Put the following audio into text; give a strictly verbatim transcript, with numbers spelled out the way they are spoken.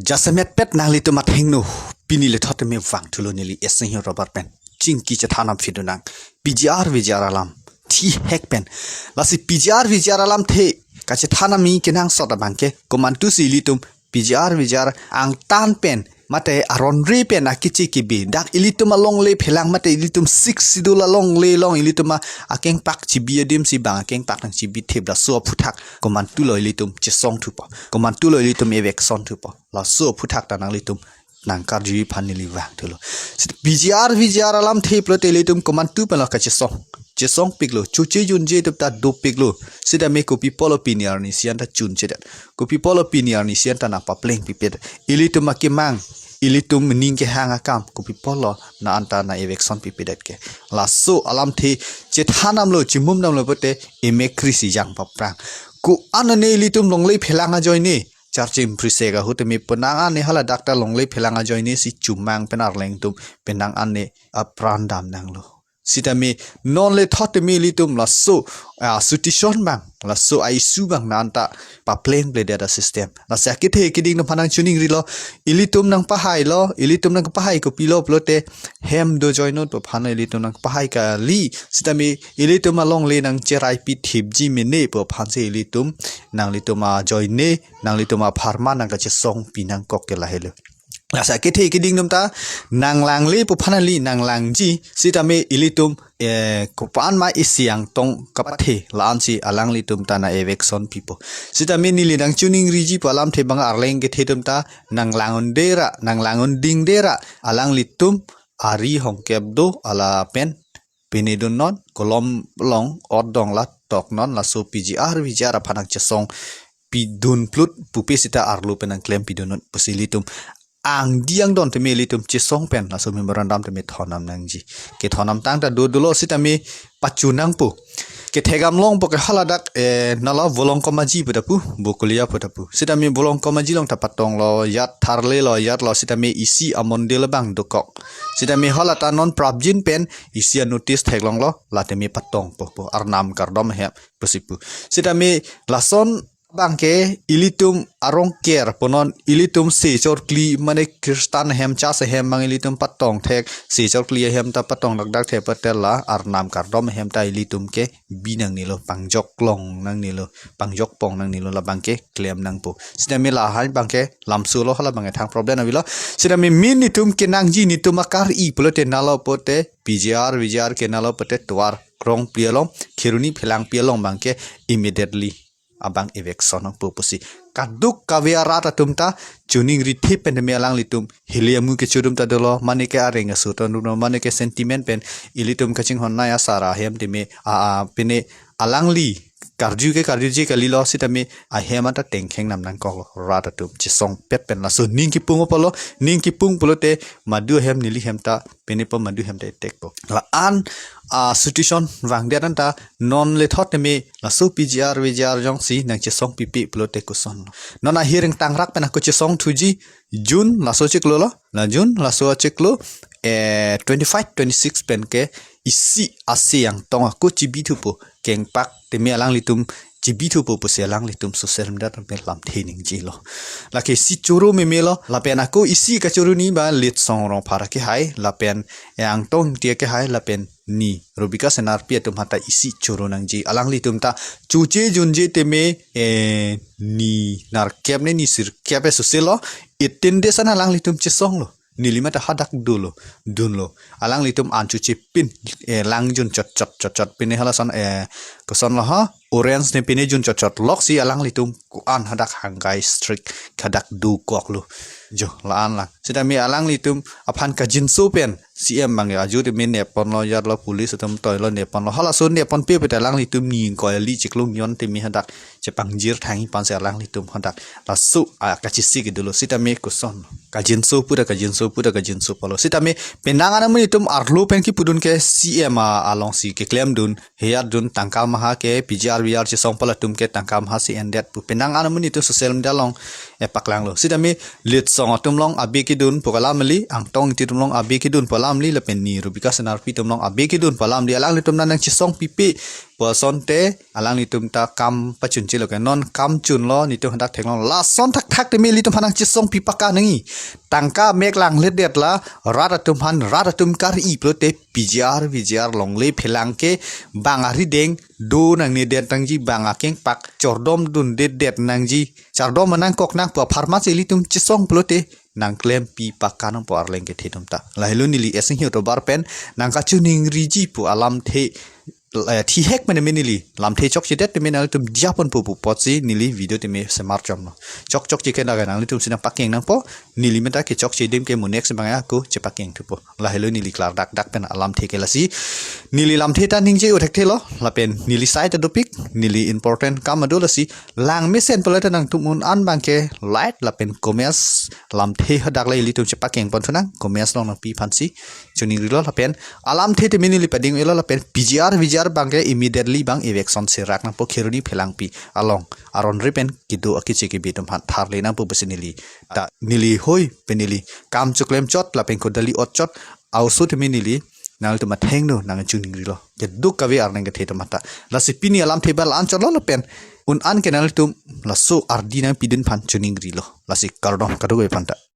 Jasemet pet nanglitum athengno, pini lethot teme vangthulo neli Esing Robar pen chingki chethan aphi dunang. P G R V G R alam thihek pen. Lasi P G R V G R alamthe kachethan ami kenangsot abangke, komantusi ilitum P G R V G R angtan pen mate aron ri pen akichi kibi, dak ilitum alongle phelang mate ilitum Sixth Schedule alongle along ilitum a akengpak chibi adim si bang akengpak nangchibi thip, laso aphuthak komantulo ilitum chesong thupo, komantulo ilitum eviction thupo, laso aphuthak ta nanglitum nangkarju aphan neli vangthulo. Sita P G R V G R alamthe pulote ilitum komantu pen lo kachesong, chesongpiklo, choche junje atum ta dopiklo. Sitame kopi apotlo pini arni sian ta chunchedet, kopi apotlo pini arni sian ta nangpapleng pipedet, ilitum akemang, ilitum ning kehang akam, kopi apotlo na anta nang-eviction pipedet ke. Laso alamthe chethan damlo, chimum damlo pulote emekkri si jang paprang. Ko-an ne ilitum longle phelang ajoine, charchim phrisek ahut teme penang an ne hala dak ta longle phelang ajoine si chumang pen arleng atum penang an ne apran dam nanglo. Sitame non lethot teme ilitum laso, ah, situation abang, laso a-issue abang na anta papleng pledet a-system. Lasi akethe keding atum aphan nangchiningrilo, ilitum nangpahailo, ilitum nangpahai kopilo pulote hem do joinot pu aphan ilitum nangpahai kali. Sitame ilitum alongle nangcheraipi thipji mene pu aphan si ilitum, nanglitum ajoine, nanglitum apharman nangkachesongpi nangkok ke lahelo. Lasi akethe keding atum ta nanglangle pu aphan kali, nanglangji, sitame ilitum, eh, kopan ma isi angtong kapathe la-an si alanglitum ta nang-eviction pipo. Sitame neli nangchiningriji pu alamthe abang arleng kethe atum ta nanglang-un dera, nanglang-un ding dera, alanglitum ari hongkep do ala pen pine dunnon, kolom along ot dong la toknon, laso P G R V G R aphan nangchesongpi dun plut pupe sita arlo pen nangklempi dunnon pusi ilitum angdi angdon teme ilitum chesong pen laso memorandum teme thondam nangji. Kethondam tang ta do dolo sitame pachu nangpo. Kethek damlongpo ke hala dak, eh, nalo Volongkom Aji pu ta pu, Bokolia pu ta pu. Sitame Volongkom Aji along ta patonglo, ajat tharlelo, ajatlo, sitame isi amondel abang dokok. Sitame hala ta non prapjin pen isi a-notice theklonglo, la teme patongpo pu, arnam kardom ahem pusi pu. Sitame lason abangke ilitum arong ker punon, ilitum sechor kli mane Kristan ahem, church ahem abang ilitum patong thek, sechor kli ahem ta patong dakdak thek pulote la arnam kardom ahem ta ilitum kebi nangnelo, pangjok long nangnelo, pangjok pong nangnelo, labangke klem nangpo. Sitame lahai abangke lamsolo, hala abangke thang problem avelo. Sitame main netum kenangji, netum akar-i pulote nalo pulote P G R V G R ke nalo pulote tovar krongpi along, kheroni phelangpi along abangke immediately abang eviction nangpo pusi kaduk kave arat atum ta chiningri thip pen teme alanglitum hili amu kecho atum ta dolo, mane ke areng aso atum dolo, mane ke sentiment pen ilitum kachinghon nai asar ahem teme, a, a, pine alangli karju ke karjuji kalilo, sitame ahem anta tengkheng nam nangkoklo, rat atum chesong pet pen. Laso ning kipung apotlo, ning kipung pulote madu ahem neli hem ta pine po, madu hem ta etek po. La-an, ah, situation vangdet anta non lethot teme laso P G R V G R jongsi nangchesong pipe pulote kosonlo. Non ahir ingtangrak pen ako chesong thuji, June laso chiklo lo, la June laso chiklo, eh, twenty-five twenty-six pen ke isi ase angtong ako chibi thupo, kengpak teme alanglitum chibi thupo pusi alanglitum social media pen lamthe ningjelo. Lake isi choro memelo, lapen ako isi kachoroni ba Litsong Rongphar akehai, lapen, eh, Angtong Ingti akehai, lapen ni Robika Senarpi atum hata isi choro nangji. Alanglitum ta choche junje teme, eh, ni nerkep ne ni sirkep e soselo, itin de san alanglitum chesonglo. Neli mata hadak dolo, dunlo. Alanglitum an choche pin, eh, lang jun chot chot chot chot pine halason, eh, kosonlo ha, orange ne pine jun chot chot loksi alanglitum ko-an hadak hangkai strict hadak dokoklo. Jo, la-an lang. Sitame alanglitum aphan kajinso pen C M abang ajo teme neponlo, ajatlo, police atum toilo, neponlo. Halaso neponpe pulote alanglitum ni ingkoi ali chiklo nion teme hadak chepangjir thangji aphan si alanglitum hadak laso, ah, kachisi kedolo, sitame koson kajinso pu ta kajinso, pu ta kajinso pulo. Sitame penang an amonit atum arlo pen kipudun ke C M a alongsi keklemdun, heyat dun, tangka maha ke P G R V G R chesong pala atum ke tangka maha si endet pu penang an amonit atum social media along, eh, paklanglo. Sitame Litsong atum along abe kedun pu ke alam kali, Angtong Ingti atum along abe kedun pu alam kali, lapen ni Robika Senarpi atum along abe kedun pu alam kali, alanglitum nangchesong pipe Pu asonte alanglitum ta kam pachunchelo ke, non kam chunlo, netum hadak theklong. Lason thakthak tame ilitum aphan nangchesongpi pakka nangji. Tangka mek langledet la rat atum aphan, rat atum kari pulote P G R, V G R longle phelang ke bang arideng do nangnedet nangji, bang akengpak chordom dundedet nangji. Chordom nangkok nang pu apharman si ilitum chesong pulote nangklempi pakka nangpo arleng kethe atum ta. Lahelo neli Esinghi Otobar pen nangkachiningriji pu alamthe, eh, thihek mene me neli lamthe chokchedet tame nangtum diya ponpo pu apotsi neli video tame semar chomlo. Chokchokche ke nang nangtum si nangpakeng nangpo, neli menta kechokche adim ke mo next bang ako chepakeng thupo. Lahelo neli klardak dak pen alamthe ke lasi. Neli lamthe ta ningje-o thekthelo, lapen neli sai ta dopik, neli important kam ado lasi. Lang mesen pulote nangtum un-an bang ke like lapen comments, lamthe hadak le ilitum chepakeng pon thunang, comments along nangpi aphansi chiningrilo. Lapen alamthe tame neli pading-elo, lapen P G R, V G R bang ke immediately bang eviction serak nangpo Kheroni Phelangpi along. Aron ri pen kedo akeche kebe atum aphan tharle nangpo pusi neli ta neli hoi pen neli kam choklemchot lapen kodali otchot a-oso tame neli nangtum athengno nangchiningrilo. Keduk kave arleng kethe atum ta. Lasi pini alamthe ba la-an chotlo, lapen un-an ke nangtum laso ardi nangpidun aphan chiningrilo. Lasi kardom kadokave aphanta.